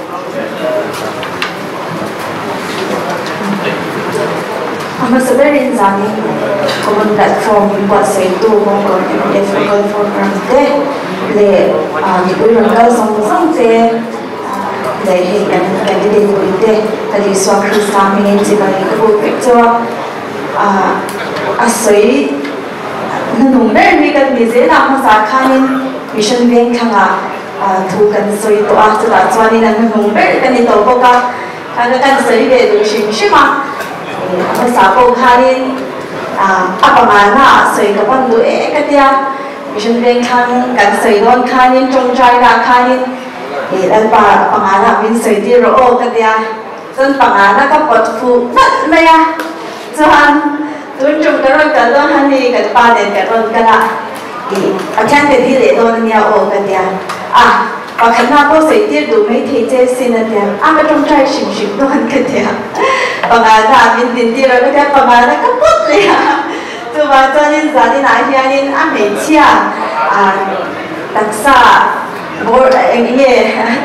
A hmasa berin zanin Common Platform buatsaihtu Bawngkawn MLA Local Forum te leh mipui rawn kal zawng zawng te leh hei kan candidate pui te Lal Isua Krista hmingin chibai ka buk vek chauh a, a sawi hnuhnung ber hi kan ni zel a, hmasa khanin Mission Vengthlangah thu kan sawi tawh a, chutah chuanin a hnuhnung ber ka ni tawh bawk a, kha kan sawi ve duh hrim hrim a, a hmasa pawh khanin a pangana ah sawi ka pan duh e ka tia, Mission Vengthlang kan sawi dawn khanin tawngtai lah khanin Lalpa a pangana ah min sawi tir rawh aw ka tia, chuan pangana ka pawt fuh nalh mai a, chuan tun tum ka rawn kal dawn han ni kan pa nen kan rawn kal a. Ih, Pathian ka dil leh dawn ania aw ka tia. A, pakhatna pawh sawi tir duh mai thei che sin a tia. A, ka tawngtai hrim hrim dawn ka tia. Pangana min din tir a ka tia, pangana ka pawt leh a. Chuvang chuanin zaninah hianin a hmeichhia a taksa bawr eng nge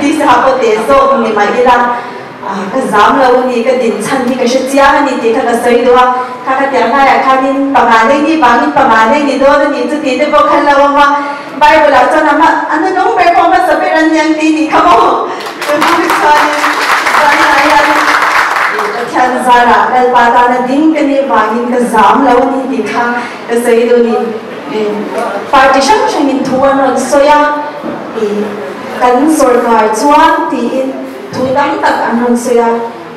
tisa pawh teh zawk ni mah ila. Ka zam lo a ni, ka din chhan hi ka hre chiang a ni tih kha ka sawi duh a, kha ka tiang laiah khanin panga nei ni vangin panga nei ni dawn a ni chu tih te pawh khan lo awm a, Bible ah chuan ama a hnunung ber pawh hmasa ber an ni ang tih nih kha maw? Chuvang chuanin zanah hianin Pathian zarah Lalpa tana ding ka nih vangin ka zam lo a ni tih kha ka sawi duh a ni. Party hrang hrangin thu an rawn sawi a, kan sawrkar chuan tiin. Thu tam tak an rawn sawi a,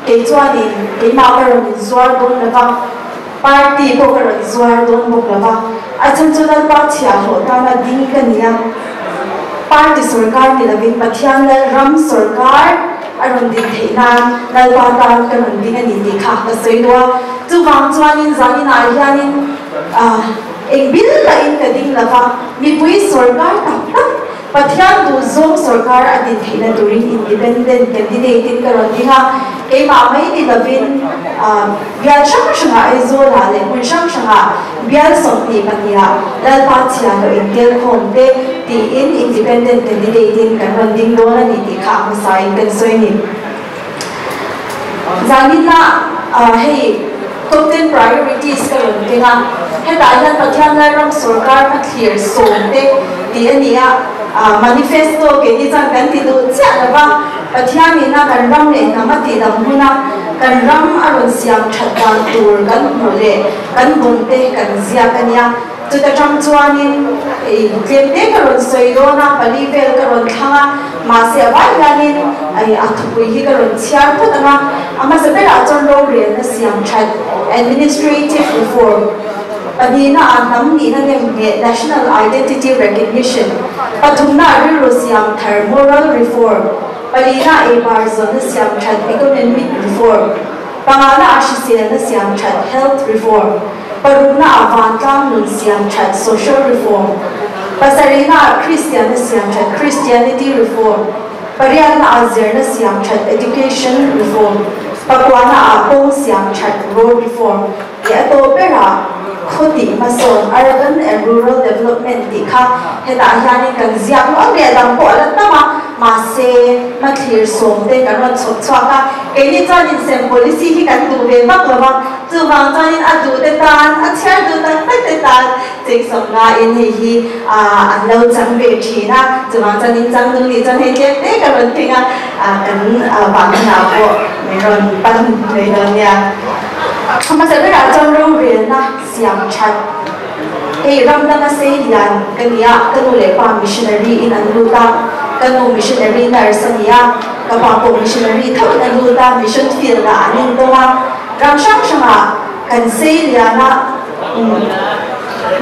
kei chuanin keimah ka rawn inzuar dawn lo va, party pawh ka rawn zuar dawn bawk lo va, a chhan chu Lalpa chhiahhlawh tana ding ka ni a, party sawrkar ni lovin Pathian Lal ram sawrkar a rawn din theih nan Lalpa tan ka rawn ding a ni tih kha ka sawi duh a, chuvang chuanin zaninah hianin eng bil lahin ka ding lo va, mipui sawrkar tak tak Pathian duhzawng sorkar a din theihna turin independent candidate in ka rawn ding a, keimah mai ni lovin bial hrang hrangah Aizawlah leh hmun hrang hrangah bial 22 ah Lalpa chhiahhlawh intelkhawm te tiin independent candidate in kan rawn ding dawn a ni tih kha a hmasain kan sawi a ni. Zaninah hei top ten priorities ka rawn keng a, hetah hian Pathian Lalram sawrkar hmathlir sawm te tih a ni a, manifesto keini chuan kan ti duh chiah lo va, Pathianin a kan ram leh hnam a tih dang hmuna kan ram a rawn siam that dan tur kan hmuh leh kan bawm te kan ziak a nia. Chuta tang chuanin tlem te ka rawn sawi dawn a, pali vel ka rawn thlang a, mahse a vai hianin a thupui hi ka rawn chhiar phawt ang a, a hmasa berah chuan rorelna siam that, administrative reform, pahnihna ah hnam nihna nemngheh, national identity recognition, pathumna ah rilru siam thar, moral reform, palina ah eibar zawnna siam that, economic reform, pangana ah hriselna siam that, health reform. Parukna ah vantlang nun siam that, social reform, pasarihna ah Kristianna siam that, Christianity reform, pariatna ah zirna siam that, education reform, pakuana ah kawng siam that, road reform, leh a tawp berah khaw tih hmasawn, urban and rural development, tih kha hetah hianin kan ziak nual mai a, dang pawh a la tam a, mahse hmathlir sawm te kan rawn chhawp chhuak a, keini chuan insem policy hi kan duh ve vak lo va. Chuvang chuanin a duh te tan, a chhiar duh tak tak te tan chengchawm ngaiin hei hi an lo chang ve thin a. Chuvang chuanin chang duh nih chuan hei tlem te ka rawn thleng a, kan vahmunah pawh min rawn pan mai dawn nia. Hmasa berah chuan rorelna siam that. Hei ram danga sei lian ka ni a, ka nu leh pa missionary in an lut a, ka nu missionary nurse a ni a, ka pa pawh missionary tho in a lut a, mission field ah an intawng a. Ram hrang hrangah kan sei lian a,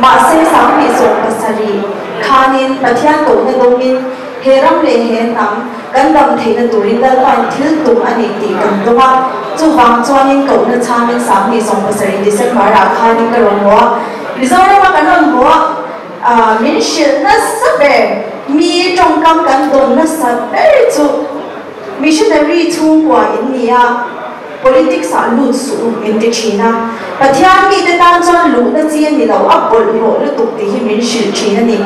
mahse 2017 khanin Pathian kohna dawngin he ram leh he hnam kan dam theihna turin Lalpain thil tum a ni tih kan dawng a, chuvang chuanin kohna chhangin 2017 December-ah khanin ka rawn haw a, Mizorama kan rawn haw a, min hrilh nasa ber, mi tawngkam kan dawn nasa ber chu Missionary chhungkua in ni a. Politics ah lut suh u min ti thin a, Pathian mite tan chuan luhna chi a ni lo, a bawlhhlawh lutuk tih hi min hrilh thin a ni.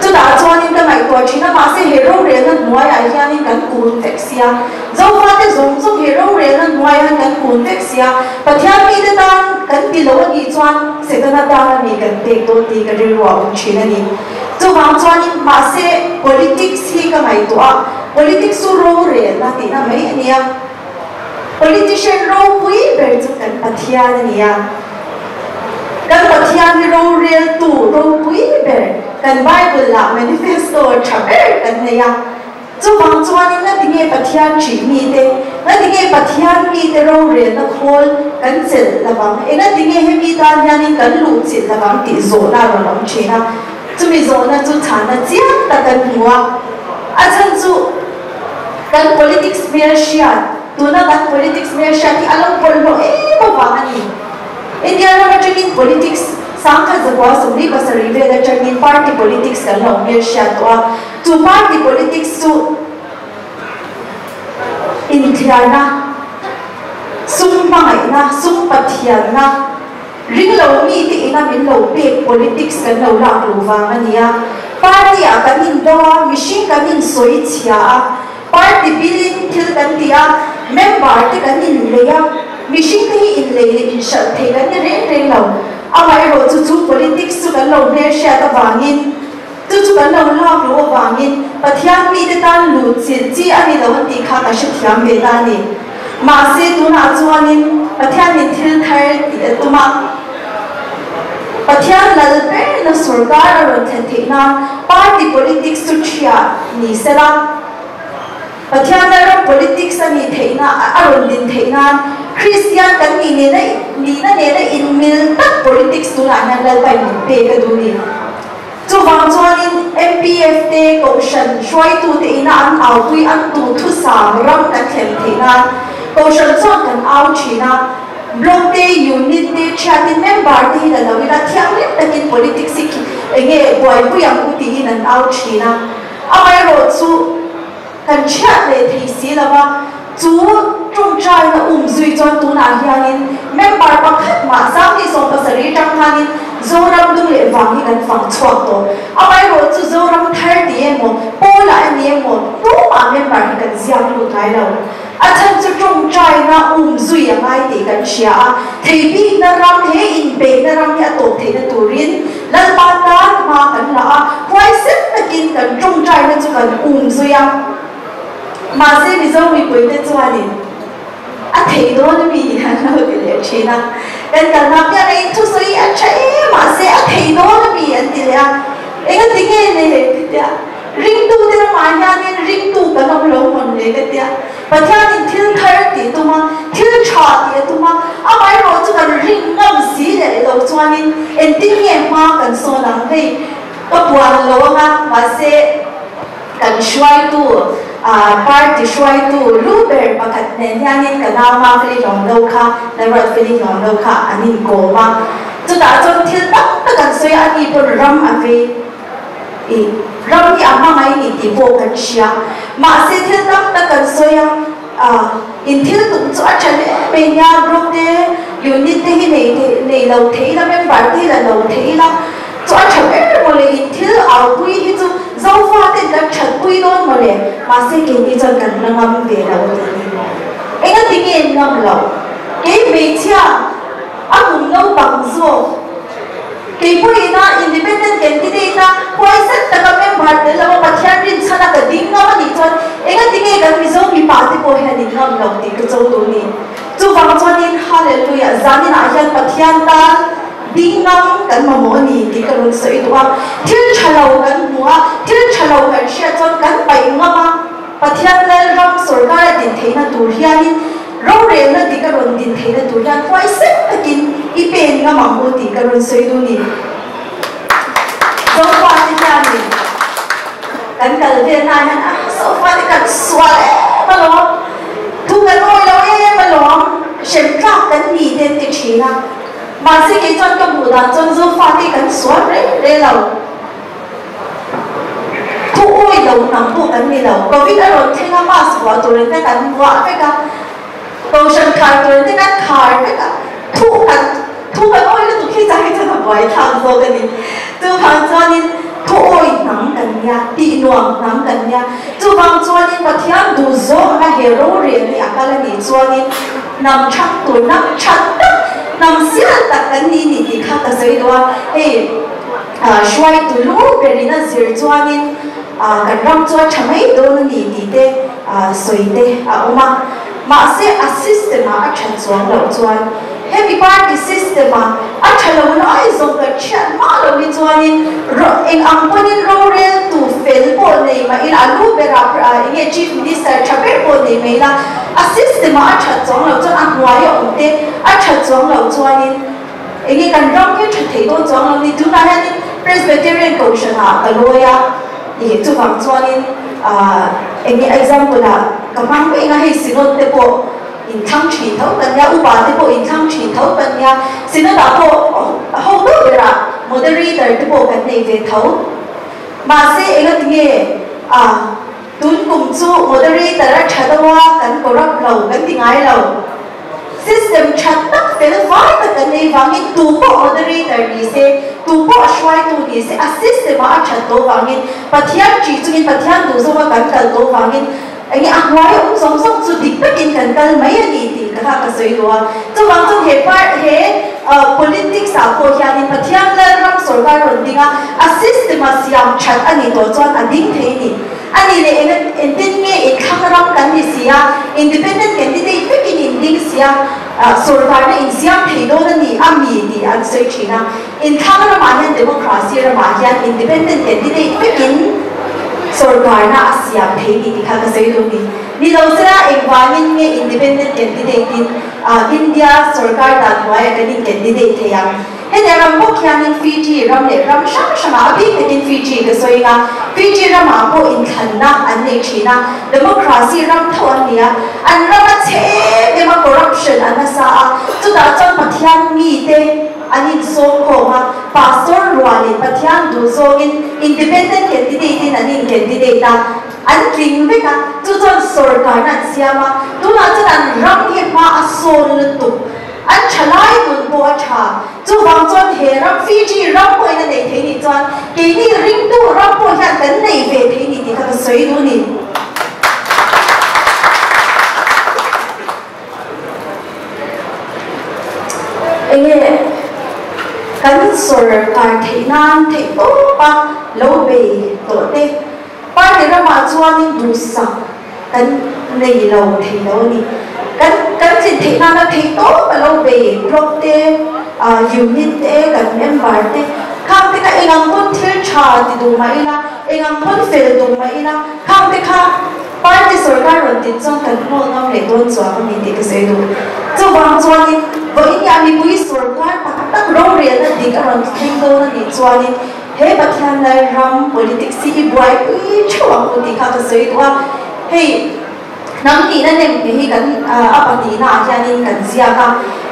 Chutah chuanin ka ngaihtuah thin a, mahse he rorelna hnuaiah hianin kan kun vek sia, Zofate zawng zawng hi rorelna hnuaiah hian kan kun vek sia, Pathian mite tan kan ti lo a nih chuan Setana tan a mi kan pek dawn tih ka rilru a awm thin a ni. Chuvang chuanin mahse politics hi ka ngaihtuah a, politics chu rorelna tihna mai a nia. Politician ropui ber chu kan Pathian a ni a. Kan Pathian hi roreltu ropui ber, kan Bible ah manifesto tha ber kan nei a. Chuvang chuanin nga tinge Pathian ṭih mite, nga tinge Pathian mite rorelna khawl kan chelh lovang, enga tinge hemi tan hianin kan luh chilh lovang tih zawhna a rawn awm ṭhin a. Chumi zawhna chu chhanna chiang tak kan hmu a. A chhan chu kan politics hmel hriat, tuna kan politics hmel hriat hi a lo bawlhhlawh em avang a ni. India ram atangin politics 1947 vel atangin party politics kan lo hmel hriat tawh a. Chu party politics chu inthiarna, sum hmangaihna, sum pathianna, ring lo mite ina min lo pek politics kan lo lak luh vang a ni a. Party ah kan indo a, mihring kan insawi chhia a, party bilin thil kan ti a, member te kan inlei a, mihring te hi inlei leh inhralh thei kan ni reng reng lo. Amaherawh chu chu politics chu kan lo hmelhriat avangin, Chu chu kan lo lak loh avangin Pathian mite tan lut chilh chi a ni lo an tih kha ka hrethiam ve ta a ni. Mahse tunah chuanin Pathianin thil thar tih a tum a, Pathian lal berna sorkar a rawn thlen theih nan party politics chu ṭhiah ni sela, Pathian lalram politics a nih theihna a rawn din theih nan Kristian kan nih nena nihna nena inmil tak politics tunah hian Lalpain min pek a duh ni. Chuvang chuanin MPF te Kohhran hruaitute ina an aupui an tu thusam ram kan thlen theih nan Kohhran chuan kan au thin a, Block te, Unit te, thiatin member te hi la lo ila thianghlim takin politics hi enge buaipui ang u tiin an au thin a. Amaherawh chu kan thiat leh thei si lo va, chu tawngtaina um zui chuan tunah hianin member pakhat mah 2070 tang khanin Zoram dung leh vang hi kan fang chhuak tawh. Amaherawh chu Zoram thar ti emaw, Paula a ni emaw, tumah member hi kan ziak lut ngai lo. A chhan chu tawngtaina um zui a ngai tih kan hria a, thei bikna ram he inbeihna ram hi a tawp theihna turin Lalpa tan hma kan la a, huaisen takin kan tawngtaina chu kan um zui a. Mahse Mizo mipuite chuanin a thei dawn a mi an lo ti leh thin a, kan kalna piah in thusawi a tha em mahse a thei dawn a mi an ti leh a, engati nge le ka tia, ringtute ramah hianin ringtu kan awm lo hawn le ka tia, Pathianin thil thar tih tum a, thil tha tih a tum a, amaherawh chu kan ring ngam si leh lo chuanin engtin nge hma kan sawn ang hei ka puan lo anga mahse Kan hruaitu, party hruaitu lu ber pakhat nen hianin ka nau Mafeli hlawm lo kha, Lalruatfeli hlawm lo kha an inkawm a. Chutah chuan thil tam tak an sawi a, ani pawn ram a vei i ram hi a hmangaih ni tih pawh kan hria. Mahse thil tam tak kan sawi a, in thil tum chu a tha hle mai nia, block te, unit te hi nei nei lo thei ila, member te hi la lo thei ila, Chu a tha ber mawle, in thil aupui hi chu Zofa ten kan thatpui dawn mawle, mahse keini chuan kan la ngam ve lo tih ni. Engati nge ngam lo? Kei hmeichhia a kum naupang zawk, kei pawhin a independent candidate a huaisen taka member tel lova Pathian rinchhan a ka ding ngam a nih chuan engati nge kan Mizo mipa te pawh hian in ngam lo tih ka cho duh ni. Chuvang chuanin Hallelujah zaninah hian Pathian tan Ding ngam kan mamawh a ni tih ka rawn sawi duh a, thil tha lo kan hmu a, thil tha lo kan hriat chuan kan paih ngam a, Pathian Lalram sawrkar a din theihna tur hianin rorelna dik a rawn din theihna tur hian huaisen takin i pen ngam ang u tih ka rawn sawi duh a ni. Zofate hianin kan kal velna ah hian a Zofate kan sual em alawm, thu kan awi lo em alawm, hrem tlak kan ni te an ti thin a. Mahse kei chuan ka hmuh dan chuan Zofate kan sual reng reng lo. Thu awi lo hnam pawh kan ni lo. Covid a rawn thleng a, mask vuah turin te kan vuah vek a, kohhran khar turin te kan khar vek a, thu kan thu kan awi lutuk hi chang hi chuan a buai thlak zawk a ni. Chuvang chuanin thu awi hnam kan nia, tih nuam hnam kan nia. Chuvang chuanin Pathian duh. he rorel hi a kal a nih chuanin hnam thang tur hnam that tak, hnam sial tak kan ni ni tih kha ka sawi duh a. Hei hruaitu lu berin a zir chuanin kan ram chu a tha mai dawn a ni tih te sawi te a awm a. Mahse a system ah a that chuang loh chuan hemi party system ah a tha lo lai zawng kan hriat hma lo hi chuanin eng ang pawhin rorel tu fel pawh nei mah ila a lu berah eng nge chief minister tha ber pawh nei mai ila a system ah a that chuang loh chuan a hnuai a awm te a that chuang loh chuanin eng nge kan ram hi a tha thei dawn chuang lo ni. Tunah hianin Presbyterian Kohhran ah ka lawi a. Ih chuvang chuanin eng nge example ah ka hmang reng a, hei synod te pawh inthlang thin tho kan nia, upa te pawh inthlang thin tho kan nia, synod ah pawh ho deuh berah moderator te pawh kan nei ve tho. Mahse enga tinge a tun kum chu moderator a tha deuh a kan corrupt lo kan ti ngai lo. System tha tak fel fai tak kan nei vangin tu pawh moderator ni se, tu pawh hruaitu ni se a system ah a that tawh vangin Pathian ṭih chungin Pathian duh zawnga kan kal tawh vangin enge a hnuai awm zawng zawng chu dik takin kan kal mai a ni tih ka kha ka sawi duh a. Chuvang chuan he part he politics ah pawh hianin Pathian Lalram sawrkar rawn ding a, a system a siam that a nih tawh chuan a ding thei a ni. A nih leh eng engtin nge inthlang ram kan ni si a, independent candidate vekin in ding si a, sawrkarna insiam thei dawn a ni a mi tih an sawi thin a. Inthlang ramah hian democracy ramah hian independent candidate vekin sawrkarna a siam thei ni tih kha ka sawi duh a ni. Ni lo sela engvangin nge independent candidate in India sawrkar dan hnuaiah kan in candidate thei ang? Hetiang ram bawk hianin Fiji ram leh ram hrang hrangah a bik takin Fiji ka sawi anga, Fiji ramah pawh inthlanna an nei thin a, democracy ram tho an ni a, an ram a chhe em em a, corruption a nasa a, chutah chuan Pathian mite an insawmkhawm a, pastor rualin Pathian duh zawngin independent candidate in an in candidate a, an tling vek a, chu chuan sawrkarna an siam a, tunah chuan an ram hi hma a sawn lutuk. An tha lai nun pawh a tha. Chuvang chuan he ram Fiji ram pawhin a nei thei nih chuan keini ringtu ram pawh hian kan nei ve thei ni tih kha ka sawi duh ni. Enge kan sawrkar theih nan theih tawp a lo bei tawh te party ramah chuanin duhsak Kan nei lo thei lo a ni. Kan kan tlin theih nana theih tawp a lo bei block te, unit te, kan member te khang te kha eng ang pawn thil tha ti duh mah ila, eng ang pawn fel duh mah ila khang te kha party sorkar rawn tin chuan kan hnawl ngam leh dawn chuang a ni tih ka sawi duh. Chuvang chuanin vawiin hian mipui sorkar tak tak rorelna dik a rawn thleng dawn a nih chuanin, He Pathian lai ram politics hi i buaipui theuh ang u tih kha ka sawi duh a, hei hnam nihna nem te hi kan a pahnihna ah hianin kan ziak a,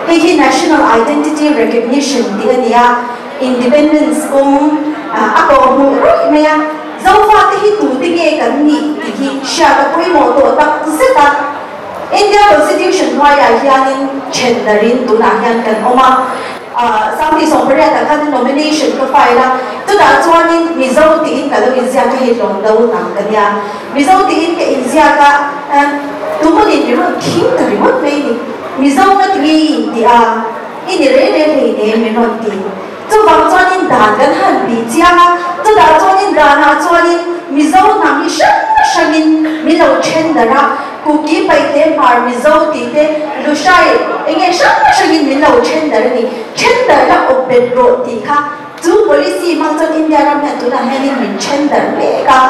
hei hi National Identity Recognition tih a ni a, Independence kawng a kawh hmuh ruih mai a, Zofate hi tute nge kan nih tih hi hriat a pawimawh tawh tak zet a, India Constitution hnuaiah hianin then darin tunah hian kan awm a. Sangni 18 ah khan nomination ka file a, chutah chuanin Mizo tiin ka lo inziak a, hei hlawm do hnam ka nia, Mizo tiin ka inziak a, tumawnin mi rawn khing ta ringawt mai ni, Mizo ka ti ngei i intih a, i ni reng reng hleinem min rawn ti. Chuvang chuanin dan kan han bih chiang a, chutah chuanin danah chuanin Mizo hnam hi hrang hrangin min lo then darh a, Kuki paihte hmar Mizo tih te Lushai eng nge hrang hrangin min lo then darh a ni. Then darh la awp bet rawh tih kha chu policy hmang chuan India ram hian tunah hianin min then darh mek a.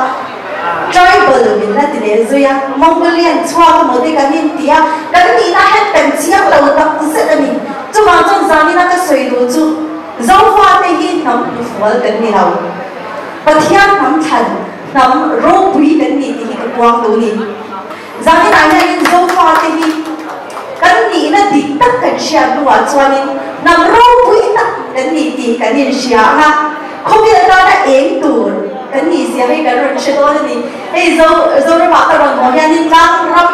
Tribal min la ti leh zui a, Mongolian chhuak emaw te kan inti a, kan nihna hian kan chiang lo tak zet a ni. Chuvang chuan zanina ka sawi duh chu Zofate hi hnam hnufual kan ni lo. Pathian hnam thlan hnam ropui kan ni tih hi ka puang duh a ni. Zaninah hianin Zofate hi kan nihna dik tak kan hriat hnuah chuanin hnam ropui tak kan ni tih kan inhria ang a, khawvel tana eng tur kan nih zia hi kan rawn hre dawn a ni. Hei Zo Zoramah ka rawn hmuh hianin tlang ram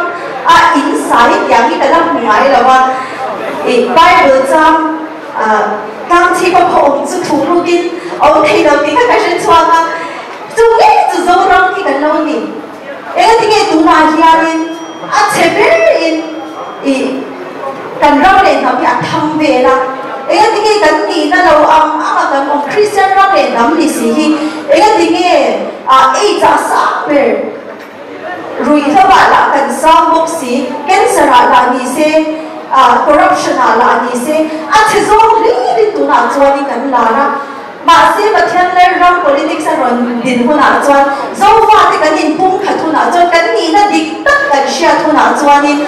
a in sai tiang hi ka la hmu ngai lo a, ih Bible chang tlang chhip a khaw awm chu thuk lutin a awm thei lo tih kha ka hre chhuak a, chu ngei chu Zoram hi kan lo ni. Engati nge tunah hianin a chhe. Kan ram leh hnam hi a thang vel a, engatinge kan nihna lo ang ang a kan awm Kristian ram leh hnam ni si hi engatinge AIDS ah sang ber ruihhlo ah lah kan sang bawk si, cancer ah lah ni se, corruption ah lah ni se, a chhe zawng hlir in tunah chuanin kan lar a. Mahse, Pathian leh ram politics a rawn din hunah chuan Zofate kan inpumkhat hunah chuan kan nihna dik tak kan hriat hunah chuanin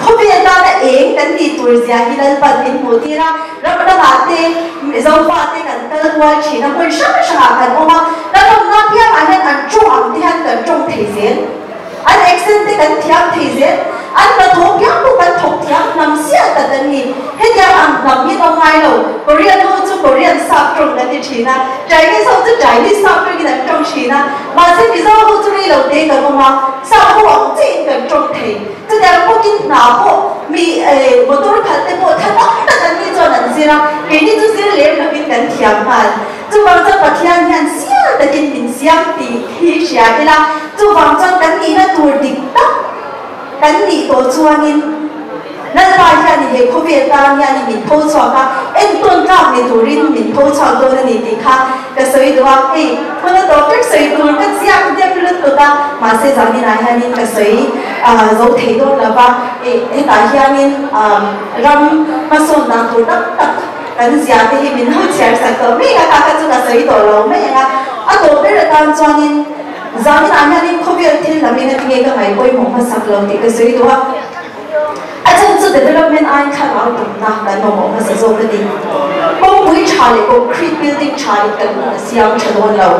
khawvel tana eng kan nih tur zia hi Lalpan min hmuh tir a, ram dangah te Zofate kan kal kual thin a, hmun hrang hrangah kan awm a, kan awmna piangah hian an tawng ang te hian kan tawng thei zel. An accent te kan thiam thei zel, an hnathawh piang pawh kan thawk thiam hnam siah tak an ni. Hetiang ang hnam hi ka ngai lo, Korean ho chu Korean sap tawng kan ti thin a, Chinese ho chu Chinese sap tawngin an tawng thin a, mahse Mizo ho chu rei lo te kan awm a, sap ho ang chiahin kan tawng thei. Chutiang bawkin hna pawh mi motor khalh te pawh tha tak tak an ni chuan an zir a, keini chu zir lem lovin kan thiam nghal. Chuvang chuan Pathian hian sial takin min siam tih hi hria ila, chuvang chuan kan nihna tur dik tak kan nih tawh chuanin Lalpa hian he khawvel tan hian min tho chhuak a, entawn tlak ni turin min tho chhuak dawn a ni tih kha ka sawi duh a. Hei, hmana tawp vek sawi tur ka ziak diak lutuk a, mahse zaninah hianin ka sawi zo thei dawn lo va, hetah hianin ram hmasawn dan tur tam tak, Kan zia te hi min lo chhiar sak tawh mai ang a, kha kha chu ka sawi tawh lo mai ang a. A tawp ber atan chuanin zaninah hianin khawvel thil lam in a tinge ka ngaih pawimawh hmasak lo tih ka sawi duh a. A chhan chu development aiin thlarau tumna kan mamawh hmasa zawk a ni. Kawngpui tha leh concrete building tha in kan hmun a siam tha dawn lo.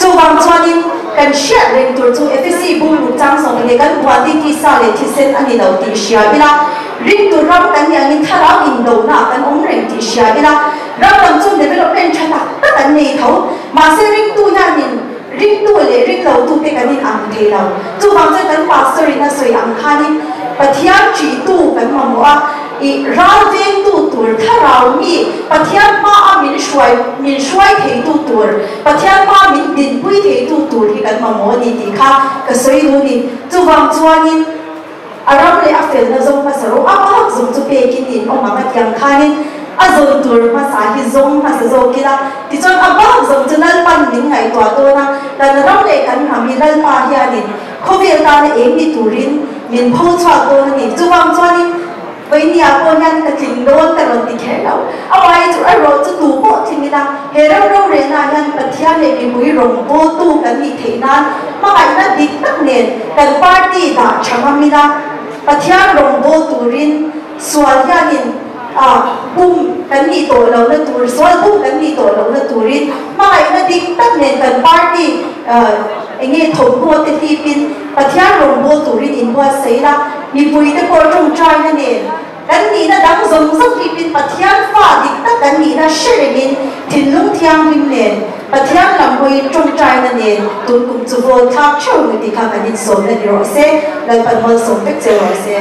Chuvang chuanin kan hriat reng tur chu Efesi bung ruk chang sawm enge kan buati tisa leh thisen a ni lo tih hria ila, Ringtu ram kan nih angin thlarau indonaah kan awm reng tih hria ila, ram lam chuan development tha tak tak an nei tho. Mahse ringtu hianin ringtu leh ringlotu te kan in ang thei lo. Chuvang chuan kan pastor in a sawi ang khanin Pathian ṭihtu kan mamawh a, ih ral vengtu tur thlarau mi Pathian hmaa min hruai min hruai theitu tur, Pathian hmaa min dinpui theitu tur hi kan mamawh a ni tih kha ka sawi duh a ni. Chuvang chuanin. A ram leh a felna zawng hmasa rawh, a bak zawng chu pekin in awm ang a ti ang khanin a zawn tur hmasa hi zawng hmasa zawk ila, tichuan a bak zawng chu Lalpan min ngaihtuah dawn a, kan ram leh kan hnam hi Lalpa hianin khawvel tana eng ni turin min pho chhuak dawn a ni. Chuvang chuanin Vainia pawh hian ka tling dawn ka rawn ti kher lo, a uai chu erawh chu tu pawh tling ila, he ram rorelnaah hian Pathian leh mipui rawngbawltu kan nih theih nan hmangaihna dik tak nen kan party dah tha ngam ila, Pathian rawngbâwl turin sual hianin bum kan nih tawh lohna tur, sual bum kan nih tawh lohna turin hmangaihna dik tak nen kan party eng nge thawmhnaw te hlipin Pathian rawngbâwl turin inbuatsaih ila, mipuite pawh tawngtaina nen kan nihna dang zawng zawng hlipin Pathian fa dik tak kan nihna hre rengin thinlung thianghlim nen Pathian lam hawiin tawngtaina nen tun kum chu vawn thlak theuh ang tih kha kan insawmna ni rawh se, Lalpan malsawm vek che rawh se.